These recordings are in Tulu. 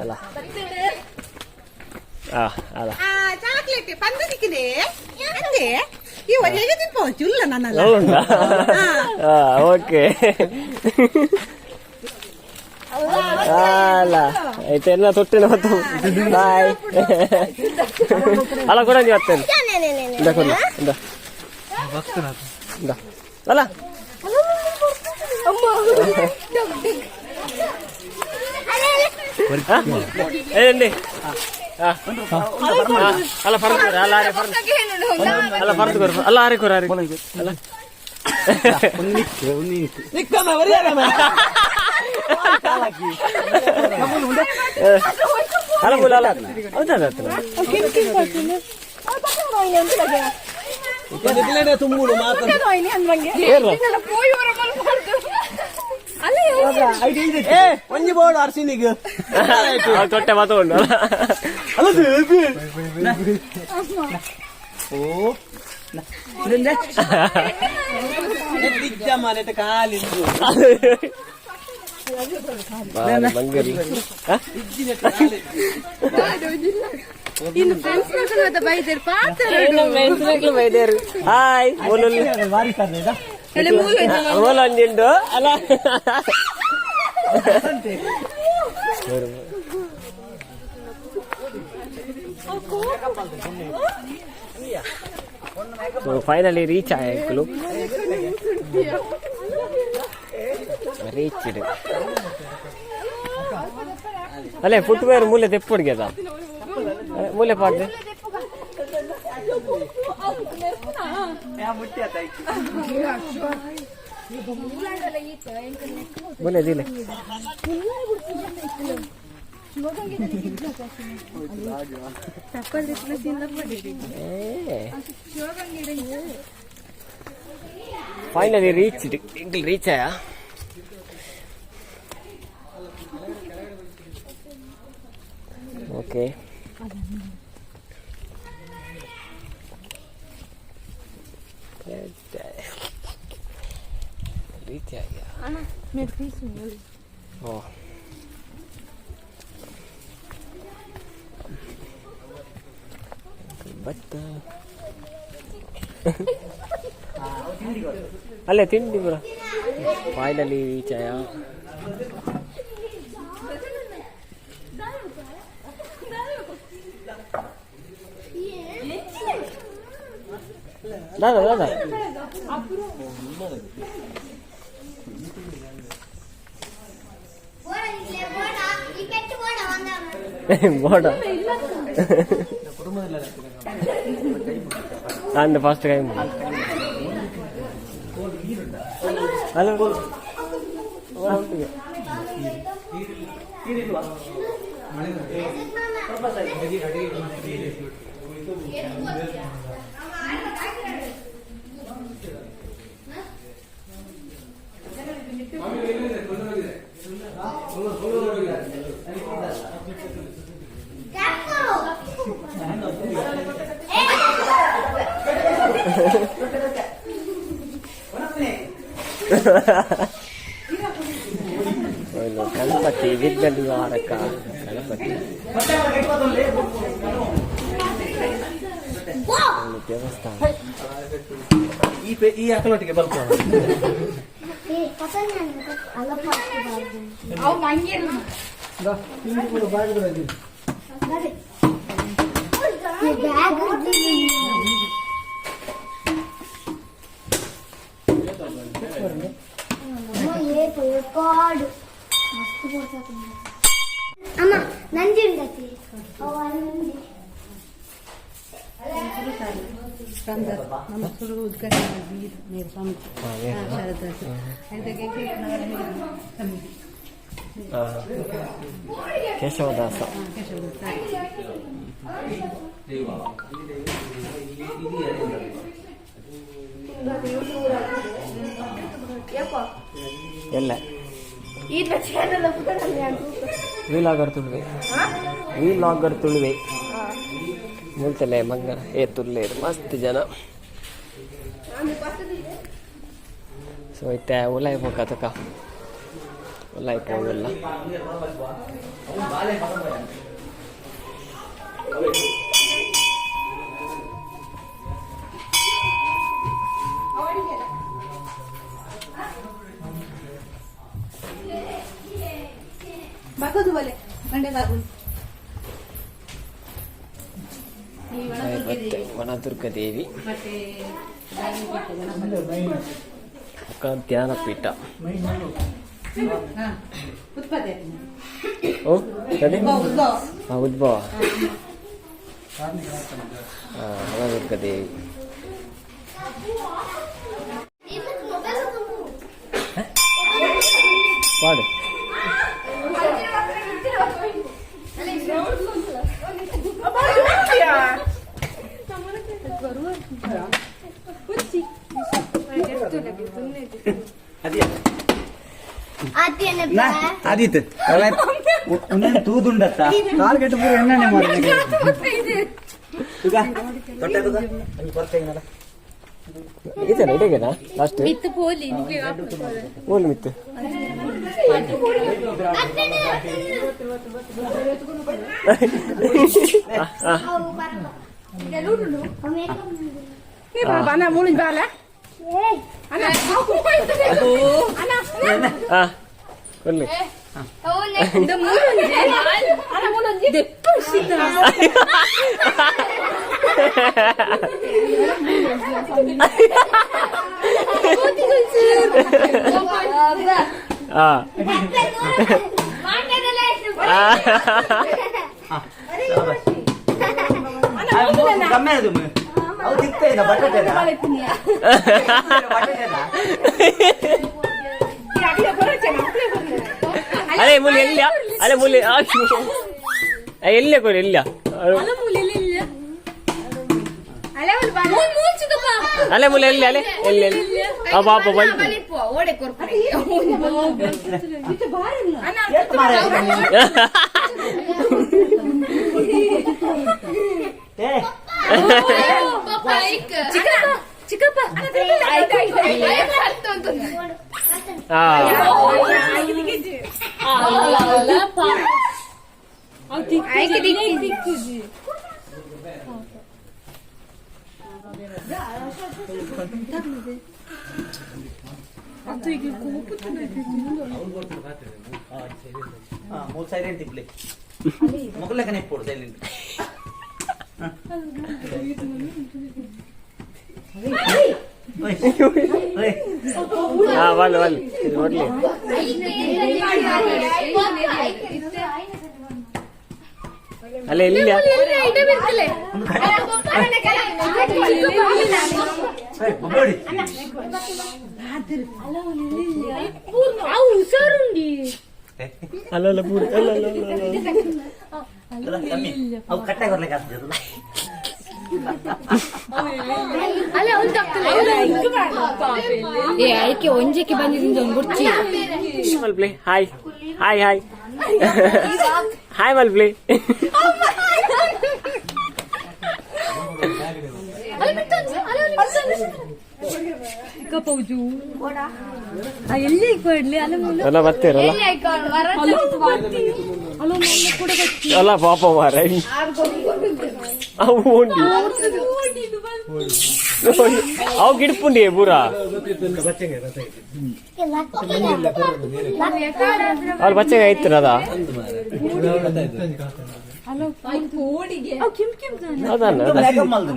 ಅಲ್ಲ ಆ ಅಲ್ಲ ಚಾಕ್ಲೇಟ್ ಪಂದನಿಕ್ಕಿದೆ ಅಂದೆ ಈ ಒಳ್ಳೆಗೆ ತಿನ್ಪೋಚುಲ್ಲ ನನ್ನಲ್ಲ. ಹೌದಾ? ಓಕೆ. ಅಲ್ಲ ಆಯ್ತು, ಎಲ್ಲ ತೊಟ್ಟಿನ ಮತ್ತು ಬಾಯ್. ಅಲ್ಲ ಕೂಡ ನೀವು ಹತ್ತೇನೆ. ಇಂದ ಕೊಡಿ, ಇಂದ ಇಂದ. ಅಲ್ಲ ఏంటి? అలా పడుతున్నారు, అలా అరే అలా పడుతున్నారు, అలా అరే కూర అరే అలా. అలా బోల అలా అవుతా. ಒಂಜಿ ಬೋರ್ಡ್ ಅರ್ಸಿನಿಗ್. ತೊಟ್ಟೆ ಮಾತುಕೊಂಡು. ಅಲ್ಲ. ಓ ಮಾನೆಟ್ ಕಾಲಿ. ಬಂಗರಿ. ಇನ್ನು ಫ್ರೆಂಡ್ಸ್ ಬೈದೇರು ಪಾತ್ರ. ಹಾಯ್ ಬೋಲು. ಬಾರಿ ಸರ್. ಬೋಲು ಅಂದಿಂಡು ಅಲ್ಲ. ಸೊ ಫೈನಲಿ ರೀಚ್ ಆಯ್ಕಲು ರೀಚ್ಡ್ ಅಲ್ಲೇ ಫುಟ್ವೇರ್ ಮೂಲೆ ತೆಪ್ಪುಡ್ಗೆದ ಮೂಲೆ ಪಾಡ್ದೆ. ಮೂಲೆ ದಿಲೆ. ಫೈನಲಿ ರೀಚ್ಡ್ ಎಂಕಲ್ ರೀಚ್ ಆಯ. ಓಕೆ, ರೀಚ್ ಆಯ. ಓ ಬತ್ತ ಅಲ್ಲೇ ತಿಂಡಿ ಬರ. ಫೈನಲಿ ರೀಚ್ ಆಯ. ದಾದಾ ದಾದಾ ಬೋಡ ಅಂದ ಫಸ್ಟ್ ಟೈಮ್. ಹಲೋ. ಗಣಪತಿ, ವಿಘ್ನ ನಿವಾರಕ ಗಣಪತಿ. ಒಂದು ದೇವಸ್ಥಾನ. ಈ ಈ ಅಕಲೊಟ್ಟಿಗೆ ಬಲ್ಪ. ಅವು ಮಂಗೇರು. ಬ್ಯಾಗ್. ಕಾಡು ಮಸ್ತ್ ಬೋರ್ಸಾತುಂಡು. ಅಮ್ಮ, ನಂಜುಂಡತಿ ಅವು ನಂಜಿ. ನಮ್ಮ ಸುರು ಉದ್ಘಾಟನೆ ಮೇರು ಸ್ವಾಮಿ ಶಾರದಾಸ ಅದಕ್ಕೆ. ಕೇಶವದಾಸ. ಎಲ್ಲ ವೀಲಾಗರ್ ತುಳುವೆ, ವೀಲಾಗರ್ ತುಳುವೆ ಮುಲ್ತಲೆ ಮಂಗನ ಏ ತುಲ್ಲೇರು ಮಸ್ತ್ ಜನ. ಸೊ ಇತ್ತೆ ಉಲಾಯ್ ಪೋಕ ತಕ. ಒಲ್ಲ ಪೋವೆಲ್ಲ. ಬಾಕೋದು ಬಲೆ ಗಂಡೆ ಬಾಗು. ಈ ಮತ್ತೆ ವನದುರ್ಗ ದೇವಿ. ಮತ್ತೆ ಬೊಕ್ಕ ಧ್ಯಾನಪೀಠ. ಹಾ, ಉತ್ಪತ್ತಿ ಆಯ್ತು. ಓ ಅದೇ. ಉದ್ಭವ. ಹಾ, ಉದ್ಭವ. ವನದುರ್ಗ ದೇವಿ. ಪಾಡು. ಆದಿತ್, ಒಂದೊಂದು ತೂದುಂಡತ್ತ. ಕಾಲ್ ಕೆಟ್ಟು ಪೂರ ಎಣ್ಣೆ ಮಾಡಿ. ತೊಟ್ಟೆ ತುಗ ಒಂಜಿ ಕೊರ್ತೆಗಿನಲ್ಲ. ಇದೇನಾ ಇಡಗೇನಾ ಲಾಸ್ಟ್? ಮಿತ್ತು ಪೋಲಿ. ಓಲ್ ಮಿತ್ತು? ಬಾನ ಮೂಳು ಬಾಲ. ಹಾ, ಕೊಲ್ಲಿ. ಹಾ. ಗಮ್ಮೆ ಅದು ಅವು ತಿಕ್ತಾ ಬಟಾಟೆನಾ? ಬಟಾಟೆನಾ? ಅರೆ ಮುಲಿ ಎಲ್ಲಿ? ಅರೆ ಮುಲಿ ಎಲ್ಲಿ ಕೊಡಿ ಎಲ್ಲಿ? ಅಲೆ ಮುಲಿ ಎಲ್ಲಿ? ಅಲೆ ಎಲ್ಲಿ ಎಲ್ಲಿ? ಆ ಪಾಪ ಬಂತು. ಏತ್ ಮಾರ್ರೆ? ಏ. ಚಿಕ್ಕಪ್ಪ. ಹಾ. ಹಾ, ಮೂರು ಸೈಲೆಂಟ್ ಇಪ್ಲಿ ಮೊಗಲಕನೆ ಇಪ್ಪೋಡು ಸೈಲೆಂಟ್. ಓಯ್. ಹಾ, ಬಲ್ಲ ಬಲ್ಲ ನೋಡ್ಲಿ. ಅಲ್ಲ ಎಲ್ಲಿ? ಓಯ್, ಬೊಬ್ಬಡಿ. ಹುಷಾರುಂಡಿ. ಅಲ್ಲ ಅಲ್ಲ ಪೂರ ಅಲ್ಲ ಅಲ್ಲ ಅಲ್ಲ ಅಲ್ಲ. ಅಲ್ಲ, ಕಮ್ಮಿ. ಅವು ಕಟ್ಟಾಗಿ ಬರ್ಲಿಕ್ಕೆ ಆಗ್ತದೆ ಅದು. ಅಲ್ಲ ಏ ಐಕೆ ಒಂಜಕ್ಕೆ ಬಂದಿದ್ದು ಒಂದು ಬುರ್ಚಿ. ಮಲ್ಪ್ಲಿ, ಹಾಯ್ ಹಾಯ್ ಹಾಯ್ ಹಾಯ್ ಮಲ್ಪ್ಲಿ. ಎಲ್ಲಿ ಕೊಡ್ಲಿ ಅಲ್ಲ ಮೂಲ. ಅಲ್ಲ ಬರ್ತೀರಲ್ಲ ಅಲ್ಲ ಪಾಪ ಮಾರ ಅವು ಉಂಡಿ ಅವು ಗಿಡ್ಪುಂಡಿ ಪೂರ. ಅವ್ರು ಬಚ್ಚಗೆ ಆಯ್ತು ಅದ. ಅದನ್ನ ಅದ. ಮೇಕಪ್ ಮಲ್ದು.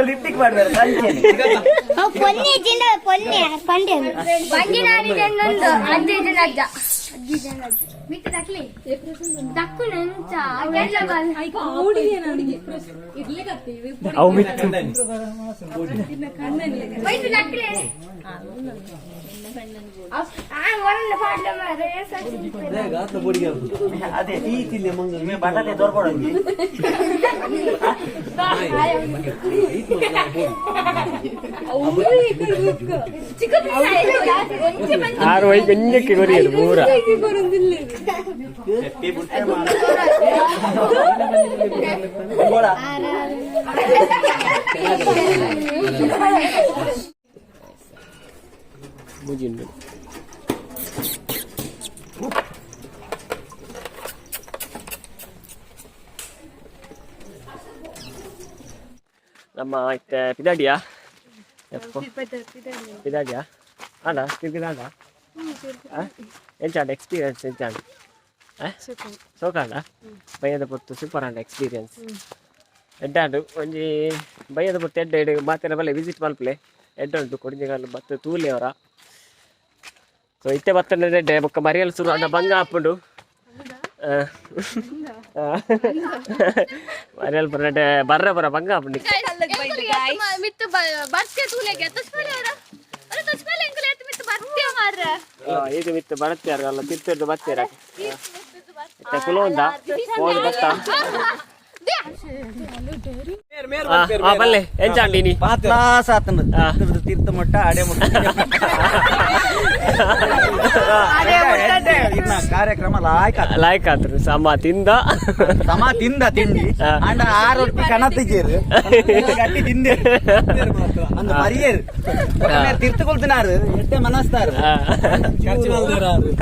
ಲಿಪ್ಟಿಕ್ ಮಾಡ್ಬೇಡ ಕಂಚೆನೆ. ಪೊನ್ನೆ ಜಿಂದ ಪೊನ್ನೆ ಪಂಡೆ ಅಜ್ಜ ಮಿತ್ತ ದಕ್ಲಿ ದಕ್ಕು ನಂಚ. ಅವು ಮಿತ್ತು. ದಕ್ಲೆ ಅದೇ ನಿಮಗೆ ಬಟಾಟೆ ತೋರ್ಕೊಡಂಗಿ. ಆರು ವೈ ಒಂಜಕ್ಕೆ ಕೊರಿಯರು ಪೂರ. ಬೋಡ. ಮೂಜಿಂಡು. ನಮ್ಮ ಇತ್ತೆ ಪಿದಾಡಿಯಾ ಎಪ್ಪೊ ಪಿದಾಡಿಯಾ ಆಂಡ ತಿರ್ಗಿದಾಂಡ ಎಂಚಾಂಡ ಎಕ್ಸ್ಪೀರಿಯನ್ಸ್ ಎಂಚಾಂಡ? ಸೋಕಾಂಡ ಬಯ್ಯದ ಪೊರ್ತು ಸೂಪರ್ ಆಂಡ ಎಕ್ಸ್ಪೀರಿಯನ್ಸ್ ಎಡ್ಡಾಂಡು. ಒಂಜಿ ಬಯ್ಯದ ಪೊರ್ತು ಎಡ್ಡೆ ಎಡ್ ಮಾತೆರ ಬಲ್ಲೆ ವಿಸಿಟ್ ಮಲ್ಪಲೆ. ಎಡ್ಡೆ ಉಂಟು ಕೊಡಿಂಜಗಾಲು ಬತ್ತು ತೂಲೆ ಅವರ. ಸೊ ಇತ್ತೆ ಬತ್ತಂಡ ಎಡ್ಡೆ ಬೊಕ್ಕ ಮರಿಯಲ್ ಸುರು ಅಂಡ ಬಂಗ ಆಪುಂಡು. ಮರಿಯಲ್ ಪುರ ಎಡ್ಡೆ ಬರ್ರೆ ಪುರ ಬಂಗ ಆಪುಂಡು. ಮಿತ್ತು ಬರ್ತೆ ತೂಲೆಗೆ ತಚ್ಪಲೆ ಅವರ ಅರೆ ತಚ್ಪಲೆ ಎಂಕುಲು ಎತ್ತು ಮಿತ್ತು ಬರ್ತೆ ಮಾರ್ರೆ. ಇದು ಮಿತ್ತು ಬರತ್ಯಾರ ಅಲ್ಲ ತಿರ್ತಿರ್ದು ಬತ್ತೀರ ಇತ್ತೆ ಕುಲೋಂದ ಹೋದ್ ಬತ್ತ. ಆ ಬಲ್ಲೆ ಎಂಚಾಂಡಿ ನೀ? ಕ್ಲಾಸ್ ಆತನ ತೀರ್ಥ ಮಟ್ಟ ಅಡೆ ಮುಟ್ಟ ಇನ್ನ ಕಾರ್ಯಕ್ರಮ ಲಾಯ್ಕ. ಲಾಯ್ಕ್ ಆತ್ರು ಸಮ ತಿಂದ. ಸಮ ತಿಂದ ತಿಂಡಿ ಅಂಡ ಆರು ರೊಟ್ಟಿ ಕಣತಿಜೇರು ಗಟ್ಟಿ ತಿಂದೆ ಅಂದ್ ಮರಿಯೇರು ತೀರ್ಥ ಕೊಲ್ತಿನಾರು ಎಟ್ಟೆ ಮನಸ್ತಾರು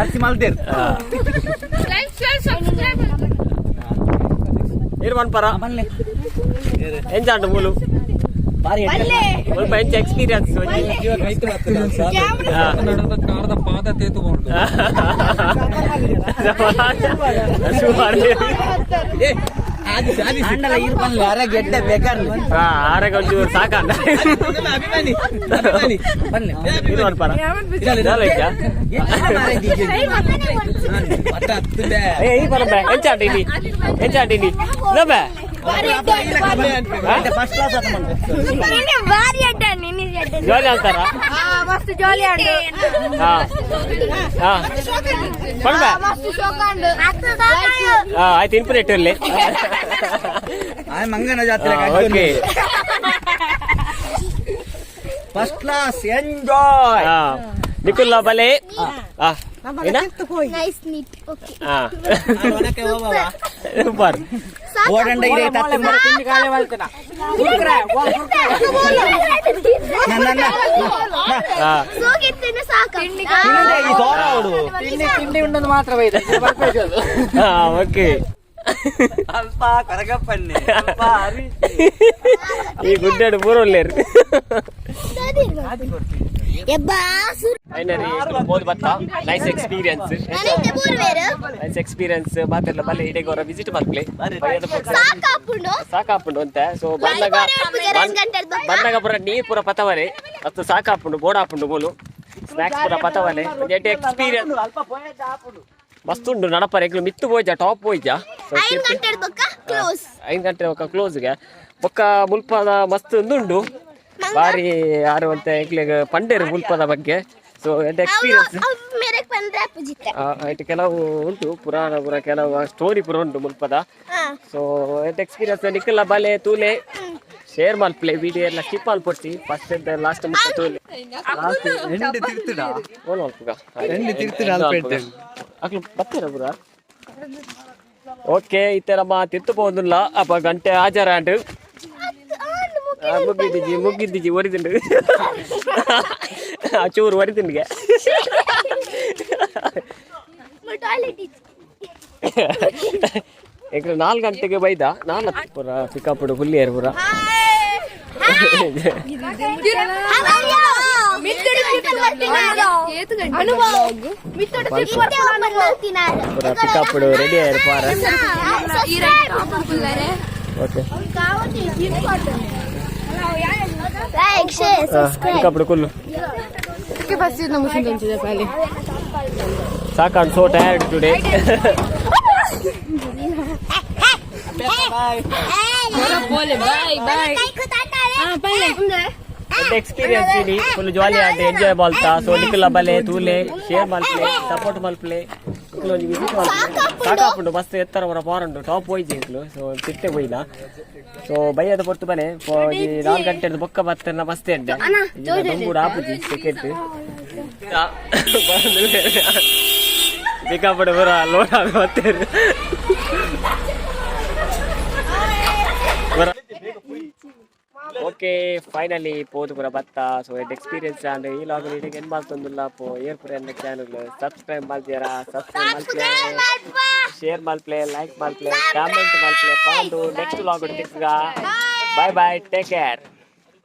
ಖರ್ಚು ಮಲ್ದೇರು. Like share subscribe. ಇರು ಪರ ಎಂಚಾಂಡು ಮೂಲು ಸ್ವಲ್ಪ ಎಂಚ ಎಕ್ಸ್ಪೀರಿಯನ್ಸ್? ಪಾದ ತೇತುಕೊಂಡು. ಅಂಡಲ ಇರ್ಪನ್ಲೆ ಅರೆ ಗೆಡ್ಡೆ ಬೇಕಾರ್ಲಿ. ಆರೆಗೆ ಒಂಚೂರು ಸಾಕಂಡ. ಅಭಿಮಾನಿ ಬನ್ನಿ. ಇರು ಪರ ಇದ್ಯಾ? ಏ ಈ ಬರ ಬೇ ಎಂಚಾಂಡಿ ನೀ ಎಂಚಾಂಡಿ ನೀ ಬೇ. ಫಸ್ಟ್ ಕ್ಲಾಸ್ ಆತ. ಭಾರಿ ಅಡ್ಡ ನಿನ್ನ ಅಡ್ಡ. ಜಾಲಿ ಅಂತಾರ. ಮಸ್ತ್ ಜಾಲಿ ಆಂಡ್. ಹಾ ಹಾ ಪಡ್ಬೆ. ಮಸ್ತ್ ಶೋಕಾಂಡ್. ಹಾ ಆಯ್ತು ಇನ್ಪುಟ್ ಇರಲಿ. ಮಂಗನ ಜಾತ್ರೆ. Okay. First class enjoy. ಹಾ ನಿಕುಲ್ಲ ಬಲೆ ಹಾ ಏನ? Nice neat okay. ಹಾ ಸೂಪರ್. ಓಡಂಡ ಇದೆ ತತ್ತೆ. ಹಾ ಸೋಗಿತ್ತಿನ ಸಾಕು. ಈ ಸೋರ ಅವಡು. ತಿಂಡಿ ತಿಂಡಿ ಉಂಡೊಂದು ಮಾತ್ರ ಬೈದೆ. ಹಾ ಓಕೆ. ಅಲ್ಪ ಕರಗಪ್ಪನ್ನೆ ಅಲ್ಪ ಹರಿ. ಈ ಗುಡ್ಡಾಡು ಪೂರ ಉಲ್ಲೇರು. ಎಬ್ಬಾ ಸುರ್. ಫೈನಲಿ ಬೋದು ಬತ್ತ. Nice experience. ನನಗೆ ಬೋರ್ವೇರು. Nice experience. ಮಾತೆಲ್ಲ ಬಲ್ಲೆ ಇಡೆಗೋರ ವಿಸಿಟ್ ಮಲ್ಪಲೆ. ಸಾಕಾಪುಂಡು. ಸಾಕಾಪುಂಡು ಅಂತ. ಸೊ ಬಂದಾಗ ಬಂದಾಗ ಪೂರ ನೀರ್ ಪೂರ ಪತವಲೆ ಮತ್ತು ಸಾಕಾಪುಂಡು ಬೋಡಾಪುಂಡು ಬೋಲು ಸ್ನಾಕ್ಸ್ ಪೂರ ಪತವಲೆ. ಎಡ್ಡೆ ಎಕ್ಸ್ಪೀರಿಯನ್ಸ್. ಮಸ್ತ್ ಉಂಡು ನಡಪರೆ. ಎಂಕ್ಲು ಮಿತ್ತು ಪೋಯ್ಜ ಟಾಪ್ ಪೋಯ್ಜ. ಸೊ 5 ಗಂಟೆ ಬೊಕ್ಕ ಕ್ಲೋಸ್. 5 ಗಂಟೆ ಬೊಕ್ಕ ಕ್ಲೋಸ್ಗೆ. ಬೊಕ್ಕ ಮುಲ್ಪದ ಮಸ್ತ್ ಉಂಡು ಬಾರಿ ಯಾರು ಅಂತ ಎಂಕ್ಲೆಗ್ ಪಂಡೇರು ಮುಲ್ಪದ ಬಗ್ಗೆ. ಸೊ ಎಡ್ಡೆ ಎಕ್ಸ್ಪೀರಿಯನ್ಸ್. ಮೇರೆಗೆ ಬಂದ್ರೆ ಪೂಜಿತೆ. ಇಟ್ಟು ಕೆಲವು ಉಂಟು ಪುರಾಣ ಪುರ ಕೆಲವು ಸ್ಟೋರಿ ಪುರ ಉಂಟು ಮುಲ್ಪದ. ಸೊ ಎಡ್ಡೆ ಎಕ್ಸ್ಪೀರಿಯನ್ಸ್. ನಿಕ್ಕಲ್ಲ ಬಲೆ ತೂಲೆ ಶೇರ್ ಮಲ್ಪಲೆ. ವಿಡಿಯೋ ಎಲ್ಲ ಸ್ಕಿಪ್ ಮಲ್ಪೊಡ್ಚಿ ಫಸ್ಟ್ ಲಾಸ್ಟ್ ಮುಟ್ಟ ತೂಲೆ. ಲಾಸ್ಟ್ ಎಂಡ್ ತಿರ್ತುಡ. ಓಲ್ ಮಲ್ಪುಗ. ಎಂಡ್ ತಿರ್ತುಡ ಅಲ್ಪ. ಅಕ್ಲು ಬತ್ತೀರ ಪುರ. ಓಕೆ ಇತ್ತೆ ನಮ್ಮ ತಿರ್ತು ಪೋವೊಂದುಲ್ಲ. ಅಪ್ಪ ಗಂಟೆ ಆಜಾರ ಆಂಡ್ ಮುಗ್ಗಿದ್ದಿಜಿ ಮುಗ್ಗಿದ್ದಿಜಿ ಒರಿದಿಂಡು ಆ ಚೂರು ಒರಿದಿಂಡಿಗೆ. ಟಾಯ್ಲೆಟ್. ಎಂಕ್ಲು 4 ಗಂಟೆಗೆ ಬೈದ ನಾಲ್ಕು ಪುರ ಪಿಕಪ್ ಫುಲ್ ಪುರ. ಪುರ ಪಿಕಪ್ ರೆಡಿ ಆಯ್ರು ಪಾರ. Okay. Like share subscribe. Pickup ಕುಲ್ಲು. ಫಸ್ಟ್ ನಮ್ಮ ಪಾಲಿ. ಸಾಕಾಣ್ so tired today. ಬೋಲೆ ಬಾಯ್ ಬಾಯ್. ಎಕ್ಸ್ಪೀರಿಯನ್ಸ್ ಇಡಿ ಫುಲ್ ಜಾಲಿ ಆಂಡ್ ಎಂಜಾಯ್ ಮಲ್ತ. ಸೊ ನಿಕುಲ್ಲ ಬಲೆ ತೂಲೆ ಶೇರ್ ಮಲ್ಪಲೆ ಸಪೋರ್ಟ್ ಮಲ್ಪಲೆ. ನಿಕುಲು ಒಂಜಿ ವಿಸಿಟ್ ಮಲ್ಪಲೆ. ಸಾಕಾಪುಂಡು ಮಸ್ತ್ ಎತ್ತರ ಪೂರ ಪಾರುಂಡು ಟಾಪ್ ಪೋಯ್ಜಿ ಎಂಕ್ಲು. ಸೊ ತಿಟ್ಟೆ ಪೋಯ್ಲ. ಸೊ ಬಯ್ಯದ ಪೊರ್ತು ಬಲೆ ಒಂಜಿ 4 ಗಂಟೆ ಬೊಕ್ಕ ಬತ್ತನ ಮಸ್ತ್ ಎಡ್ಡೆ ದೊಂಬುಡು ಆಪುಜಿ ಟಿಕೆಟ್ ಪಿಕಪ್ ಪೂರ ಲೋಡ್ ಆದ್ ಬತ್ತೇರು ಪೂರ. ಓಕೆ, ಫೈನಲಿ ಪೋದು ಪೂರ ಬತ್ತ. ಸೊ ಎಕ್ಸ್ಪೀರಿಯನ್ಸ್ ಆಂಡ್. ಈ ವ್ಲಾಗ್ ಇಡೆಗ್ ಎಂಡ್ ಮಲ್ತೊಂದುಲ್ಲ. ಪೋ ಏರ್ ಪೂರ ಎನ್ನ ಚಾನಲ್ ಸಬ್ಸ್ಕ್ರೈಬ್ ಮಲ್ತಿಯರಾ, ಸಬ್ಸ್ಕ್ರೈಬ್ ಮಲ್ಪ್ಲೆ, ಶೇರ್ ಮಲ್ಪ್ಲೆ, ಲೈಕ್ ಮಲ್ಪ್ಲೆ, ಕಾಮೆಂಟ್ ಮಲ್ಪ್ಲೆ. ಪಂದು ನೆಕ್ಸ್ಟ್ ವ್ಲಾಗ್ ತಿಕ್ಕುಗ. Bye bye, take care.